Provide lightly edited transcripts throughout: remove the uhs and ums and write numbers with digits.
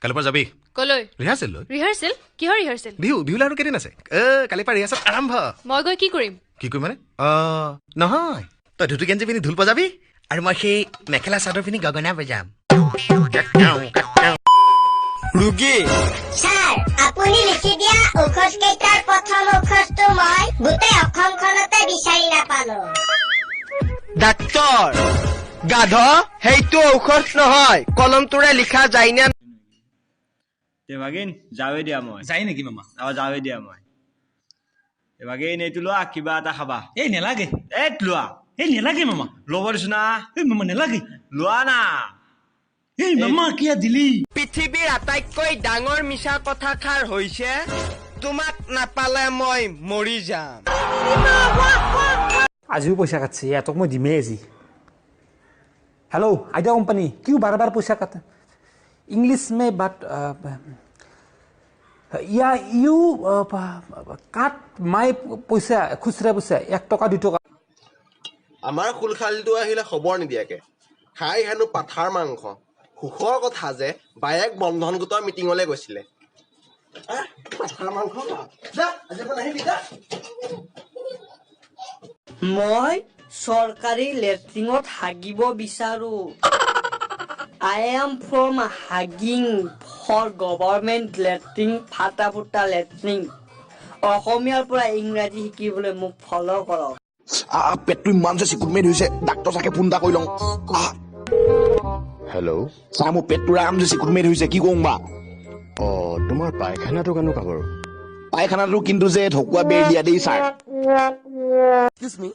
কালিৰ পৰা যাবি কলৈ? ৰিহাৰ্চেল লৈ। ৰিহাৰ্চেল? কিহৰ ৰিহাৰ্চেল? বিহু। বিহুলৈ আৰু কেইদিন আছে? কালিৰ পৰা ৰিহাৰ্চেল আৰম্ভ। মই গৈ কি কৰিম? কি কৰিম মানে? নহয়, তই ধুতি গেঞ্জি পিন্ধি ঢোল বজাবি আৰু মই সেই মেখেলা চাদৰ পিন্ধি গগনা বজাম। ৰোগী। ছাৰ, আপুনি লিখি দিয়া ঔষধ কেইটাৰ প্ৰথম ঔষধটো মই গোটেই অসমখনতে বিচাৰি নাপালো। ডাক্তৰ। গাধ, সেইটো ঔষধ নহয়, কলমটোৰে লিখা যায় না। তে ভাগিন যাৱে দিয়া মই। যায় নেকি মামা? অ যাৱে দিয়া মই। তে ভাগিন এইটো লোৱা, কিবা এটা খাবা। এই নেলাগে। এই লোৱা। এই নেলাগে মামা। ল'ব দিছো না। এই মামা নেলাগে। লোৱা না। এই মামা কিয় দিলি? পৃথিৱীৰ আটাইতকৈ ডাঙৰ মিছা কথাষাৰ হৈছে তোমাক নাপালে মই মৰি যাম। আজিও পইচা কাটছে, এতক মই দিমেই আজি। হেল্ল' আইডিয়া কোম্পানী, কিয় বাৰ বাৰ পইচা কাটে? English May but yeah you কাট মাই পইচা, খুচৰা পইচা 1 টকা 2 টকা। আমাৰ খুলশালীটো আহিলে খবৰ নিদিয়াকে খাই হেনো পাঠাৰ মাংস। সুখৰ কথা যে বায়েক বন্ধন গোটৰ মিটিঙলৈ গৈছিলে। পাঠাৰ মাংস। মই চৰকাৰী লেট্ৰিনত হাগিব বিচাৰো। I am from hugging for government latrine, ফাটা ফুটা লেট্ৰিন। অসমীয়াৰ পৰা ইংৰাজী শিকিবলৈ মোক ফ'ল' কৰক। পেটটো ইমান যে চিকুট মাৰি ধৰিছে, ডাক্তৰ চাকে ফোন এটা কৰি লওঁ। হেল্ল' ছাৰ, মোৰ পেটটো ৰাম যে চিকুট মাৰি ধৰিছে, কি কৰোঁ বা? অ, তোমাৰ পায়খানাটো কেনেকুৱা বাৰু? পায়খানাটো কিন্তু যে ঢকুৱা বেৰ দিয়া দেই ছাৰ। এক্সকিউজ মি,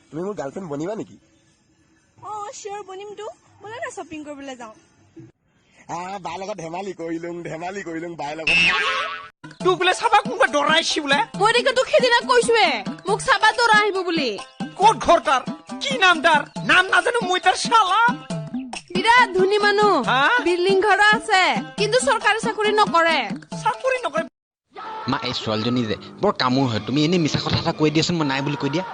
তুমি মোৰ গাৰ্লফ্ৰেণ্ড বনিবা নেকি? অ চিয়ৰ বনিমতো, ব'লা না শ্বপিং কৰিবলৈ যাওঁ। বাই লগত ধেমালি কৰিলোং, ধেমালি কৰিলোং বাই লগত। তোক বোলে চাবা কোনোবা ডৰাইছি বোলে। মই দেখোন তোক সেইদিনা কৈছোৱে মোক চাবা দৰা আহিব বুলি। ক'ত ঘৰ তাৰ, কি নাম তাৰ? নাম নাজানো মই তাৰ শালা। বিৰাট ধনী মানুহ, বিল্ডিং ঘৰ আছে, কিন্তু চৰকাৰী চাকৰি নকৰে। চাকৰি নকৰে। মা, এই ছোৱালীজনী যে বৰ কামোৰ হয়, তুমি এনেই মিছা কথা এটা কৈ দিয়াচোন, মই নাই বুলি কৈ দিয়া।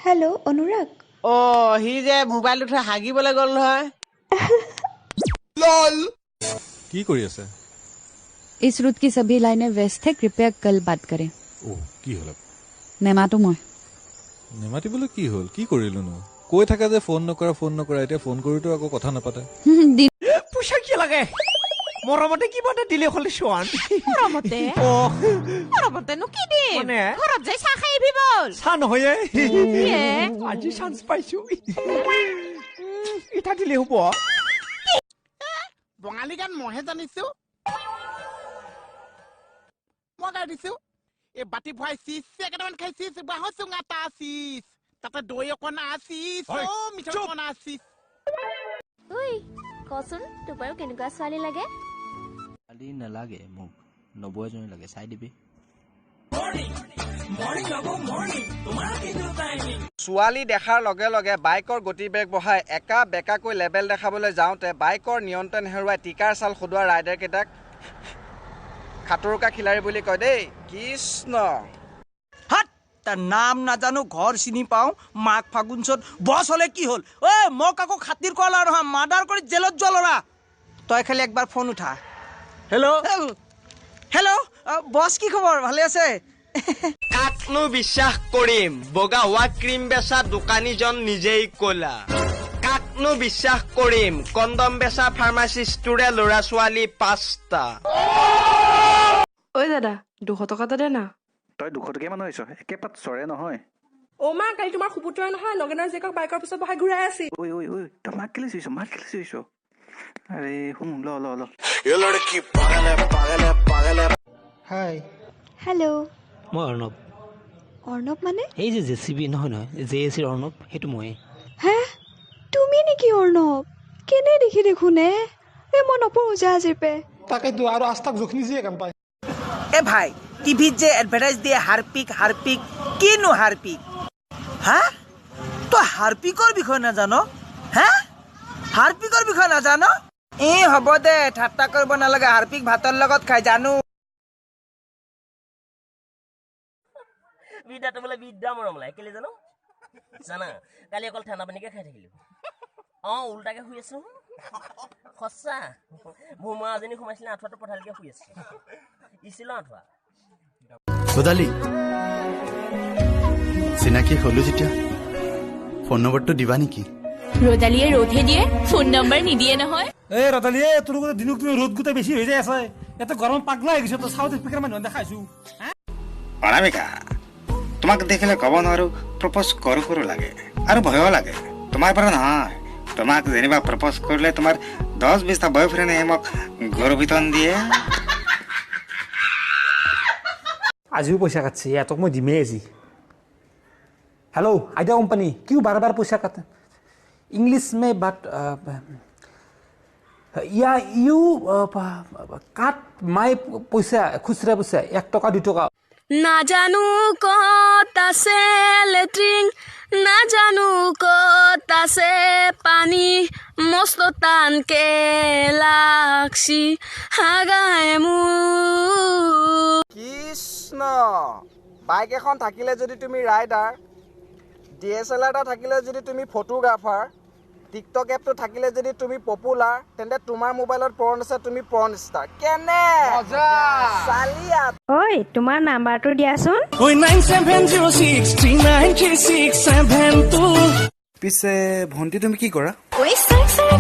হেল্ল' অনুৰাগ। অ সি যে মোবাইলটো থৈ হাগিবলৈ গ'ল নহয়। কি কৰি আছে? इस रूट की सभी लाइनें व्यस्त है, कृपया कल बात करें। ও কি হ'ল? নেমাতো মই। নেমাতিবলৈ কি হ'ল? কি কৰিলোনো? কৈ থাকা যে ফোন নকৰা ফোন নকৰা, এতিয়া ফোন কৰোতো আকৌ কথা নাপাতে। পইচা কি লাগে? মৰমতে কিবা এটা দিলে হ'লে চোৱান। মৰমতে? অ। মৰমতেনো কি দিম? মানে? ঘৰত যাই চাহ খাই আহিবি ব'ল। চাহ নহয় এ। আজি আজি চান্স পাইছো। ইটা দিলে হ'ব। বঙালী গান মইহে জানিছো, মই গাই দিছো। এই বাতি ভৰাই চিজ কেইটামান খাইছিস, বাঁহৰ চুঙা এটা আছিস, তাতে দৈ অকণ আছিস, অ মিঠৈ অকণ আছিস। ঐ কচোন, তোক বাৰু কেনেকুৱা ছোৱালী লাগে? ছোৱালী নালাগে মোক, নবৌ এজনী লাগে, চাই দিবি। ছোৱালী দেখাৰ লগে লগে বাইকৰ গতিবেগ বঢ়াই একা বেকাকৈ লেবেল দেখাবলৈ যাওঁতে বাইকৰ নিয়ন্ত্ৰণ হেৰুৱাই টিকাৰ ছাল সোধোৱা ৰাইডাৰকেইটাক খাতৰুকা খিলাৰী বুলি কয় দেই। কৃষ্ণ। হাত, তাৰ নাম নাজানো, ঘৰ চিনি পাওঁ, মাঘ ফাগুন চ'ত বছ হ'লে কি হ'ল? ঐ মোক আকৌ খাতিৰ কৰা ল'ৰা নহয়, মাৰ্ডাৰ কৰি জেলত যোৱা ল'ৰা। তই খালি একবাৰ ফোন উঠা। হেল্ল' হেল্ল' বছ, কি খবৰ? ভালে আছে? কাকনো বিশ্বাস কৰিম? বগা হোৱা ক্ৰীম বেচা দোকানীজন নিজেই ক'লা। কাকনো বিশ্বাস কৰিম? কণ্ডম বেচা ফাৰ্মাচিষ্টটোৰে ল'ৰা ছোৱালী 5টা। ঐ দাদা, 200 টকা এটা দে না। তই 200 টকীয়া মানুহ হৈছ, একেপাত চৰে নহয়। অ মা, কালি তোমাৰ সুপুত্ৰই নহয় নগেনৰ জীয়েকক বাইকৰ পিছত বহাই ঘূৰাই আছিল। ঐ ঐ ঐ, তই মাক কেলে চুইছ? মাক কেলে চুইছ? আৰে শুন, ল ল ল। হাই। হেল্ল'। মই অৰ্ণৱ। অৰ্ণৱ মানে? এই যে জে চি বি নহয় নহয়, জে এ চিৰ অৰ্ণৱ, সেইটো ময়েই। হে, তুমি নেকি অৰ্ণৱ? কেনে দেখি দেখোন এ। এই মই নপঢ়ো যা আজিৰ পে। তাকেতো, আৰু আস্থাক জোখ নিজে গম পায়। এ ভাই, টিভিত যে এডভাৰটাইজ দিয়ে হাৰপিক হাৰপিক, কিনো হাৰপিক? হা, তই হাৰপিকৰ বিষয়ে নাজান? হা, হাৰপিকৰ বিষয়ে নাজান? এ হ'ব দে, ঠাট্টা কৰিব নালাগে, হাৰপিক ভাতৰ লগত খাই জানো। বিদ্যাটো বোলে বিদ্যা মৰম লাগে, কেলে জানো? জানা, কালি অকল ঠাণ্ডা পানীকে খাই থাকিলো। অ উল্টাকে শুই আছো। সঁচা ভোমোৰা এজনী সোমাইছিলে, আঁঠুৱাটো পথালিকে শুই আছে, ইছিলৰ আঁঠুৱা। ৰ'দালি, চিনাকি হলো যেতিয়া ফোন নম্বৰটো দিবা নেকি? ৰ'দালিয়ে ৰ'দহে দিয়ে, ফোন নম্বৰ নিদিয়ে নহয়। এই ৰদালিয়ে, তোৰ গোটেই দিনক দিনে ৰ'দ গোটেই বেছি হৈ যায় আছে। ইয়াতে গৰম পাগলা হৈ গৈছে, তই চাউথ স্পীকাৰ মানুহ দেখাইছো। অনামিকা, তোমাক দেখিলে ক'ব নোৱাৰো, প্ৰপ'জ কৰোঁ কৰোঁ লাগে আৰু ভয়ো লাগে। তোমাৰ পৰা নহয়, তোমাক যেনিবা প্ৰপ'জ কৰিলে তোমাৰ 10-20টা বয়ফ্ৰেণ্ডে মোক গৰু বিতন দিয়ে। আজিও পইচা কাটছে, ইয়াতক মই দিমেই আজি। হেল্ল' আইডিয়া কোম্পানী, কিয় বাৰ বাৰ পইচা কাটে? English May but yeah you কাট মাই পইচা, খুচৰা পইচা 1 টকা 2 টকা। নাজানো ক'ত আছে লেট্ৰিন, নাজানো ক'ত আছে পানী, মস্ত টানকে লাগছি হাগাই মোৰ। কৃষ্ণ, বাইক এখন থাকিলে যদি তুমি ৰাইডাৰ, DSLR এটা থাকিলে যদি তুমি ফটোগ্ৰাফাৰ, টিকটক এপটো থাকিলে যদি তুমি পপুলাৰ, তেন্তে তোমাৰ মোবাইলত পৰ্ণ আছে, তুমি পৰ্ণ ষ্টাৰ। কেনে চালিয়া। ঐ, তোমাৰ নাম্বাৰটো দিয়াচোন। ঐ 9706393672। পিছে ভণ্টি, তুমি কি কৰা? ঐ চাই চাই।